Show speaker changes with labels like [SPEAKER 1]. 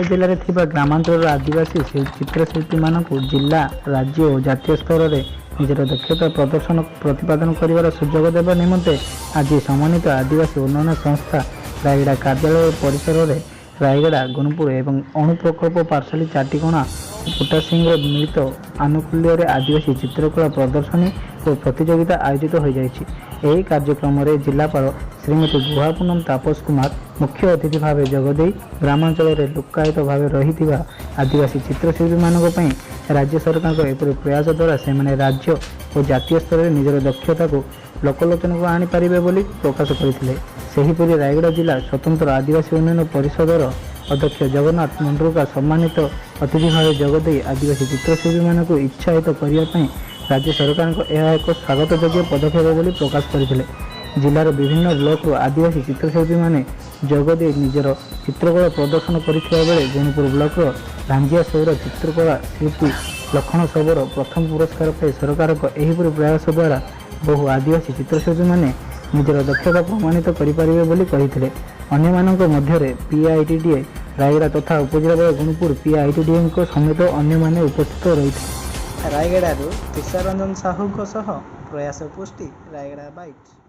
[SPEAKER 1] ରାୟଗଡ଼ା ଜିଲ୍ଲାରେ ଥିବା ଗ୍ରାମାଞ୍ଚଳର ଆଦିବାସୀ ଚିତ୍ରଶିଳ୍ପୀମାନଙ୍କୁ ଜିଲ୍ଲା, ରାଜ୍ୟ ଓ ଜାତୀୟ ସ୍ତରରେ ନିଜର ଦକ୍ଷତା ପ୍ରଦର୍ଶନ ପ୍ରତିପାଦନ କରିବାର ସୁଯୋଗ ଦେବା ନିମନ୍ତେ ଆଜି ସମନ୍ୱିତ ଆଦିବାସୀ ଉନ୍ନୟନ ସଂସ୍ଥା ରାୟଗଡ଼ା କାର୍ଯ୍ୟାଳୟ ପରିସରରେ ରାୟଗଡ଼ା, ଗୁଣପୁର ଏବଂ ଅଣୁପ୍ରକଳ୍ପ ପାର୍ସଲି, ଚାଟିକଣା ଓ ପୁଟାସିଂର ମିଳିତ ଆନୁକୂଲ୍ୟରେ ଆଦିବାସୀ ଚିତ୍ରକଳା ପ୍ରଦର୍ଶନୀ ଓ ପ୍ରତିଯୋଗିତା ଆୟୋଜିତ ହୋଇଯାଇଛି। ଏହି କାର୍ଯ୍ୟକ୍ରମରେ ଜିଲ୍ଲାପାଳ ଶ୍ରୀମତୀ ଗୁହାପୁନମ ତାପସ କୁମାର ମୁଖ୍ୟ ଅତିଥି ଭାବେ ଯୋଗଦେଇ ଗ୍ରାମାଞ୍ଚଳରେ ଲୁକ୍କାୟିତ ଭାବେ ରହିଥିବା ଆଦିବାସୀ ଚିତ୍ରଶିଳ୍ପୀମାନଙ୍କ ପାଇଁ ରାଜ୍ୟ ସରକାରଙ୍କ ଏପରି ପ୍ରୟାସ ଦ୍ୱାରା ସେମାନେ ରାଜ୍ୟ ଓ ଜାତୀୟ ସ୍ତରରେ ନିଜର ଦକ୍ଷତାକୁ ଲୋକଲୋଚନକୁ ଆଣିପାରିବେ ବୋଲି ପ୍ରକାଶ କରିଥିଲେ। ସେହିପରି ରାୟଗଡ଼ା ଜିଲ୍ଲା ସ୍ୱତନ୍ତ୍ର ଆଦିବାସୀ ଉନ୍ନୟନ ପରିଷଦର ଅଧ୍ୟକ୍ଷ ଜଗନ୍ନାଥ ମୁଣ୍ଡୁକା ସମ୍ମାନିତ ଅତିଥି ଭାବେ ଯୋଗଦେଇ ଆଦିବାସୀ ଚିତ୍ରଶିଳ୍ପୀମାନଙ୍କୁ ଉତ୍ସାହିତ କରିବା ପାଇଁ ରାଜ୍ୟ ସରକାରଙ୍କ ଏହା ଏକ ସ୍ୱାଗତଯୋଗ୍ୟ ପଦକ୍ଷେପ ବୋଲି ପ୍ରକାଶ କରିଥିଲେ। ଜିଲ୍ଲାର ବିଭିନ୍ନ ବ୍ଲକରୁ ଆଦିବାସୀ ଚିତ୍ରଶିଳ୍ପୀମାନେ ଯୋଗଦେଇ ନିଜର ଚିତ୍ରକଳା ପ୍ରଦର୍ଶନ କରିଥିବା ବେଳେ ଗୁଣପୁର ବ୍ଲକର ରାଞ୍ଜିଆ ସୌର ଚିତ୍ରକଳା ଶିଳ୍ପୀ ଲକ୍ଷ୍ମଣ ଶବର ପ୍ରଥମ ପୁରସ୍କାର ପାଇ ସରକାରଙ୍କ ଏହିପରି ପ୍ରୟାସ ଦ୍ୱାରା ବହୁ ଆଦିବାସୀ ଚିତ୍ରଶିଳ୍ପୀମାନେ ନିଜର ଦକ୍ଷତା ପ୍ରମାଣିତ କରିପାରିବେ ବୋଲି କହିଥିଲେ। ଅନ୍ୟମାନଙ୍କ ମଧ୍ୟରେ ପିଆଇଟିଡିଏ ରାୟଗଡ଼ା ତଥା ଉପଜିଲ୍ଲାପାଳ ଗୁଣପୁର, ପିଆଇଟିଡିଏଙ୍କ ସମେତ ଅନ୍ୟମାନେ ଉପସ୍ଥିତ ରହିଥିଲେ।
[SPEAKER 2] ରାୟଗଡ଼ାରୁ ତୁଷାର ରଞ୍ଜନ ସାହୁଙ୍କ ସହ ପ୍ରୟାସ ପୃଷ୍ଟି, ରାୟଗଡ଼ା ବାଇଟ୍।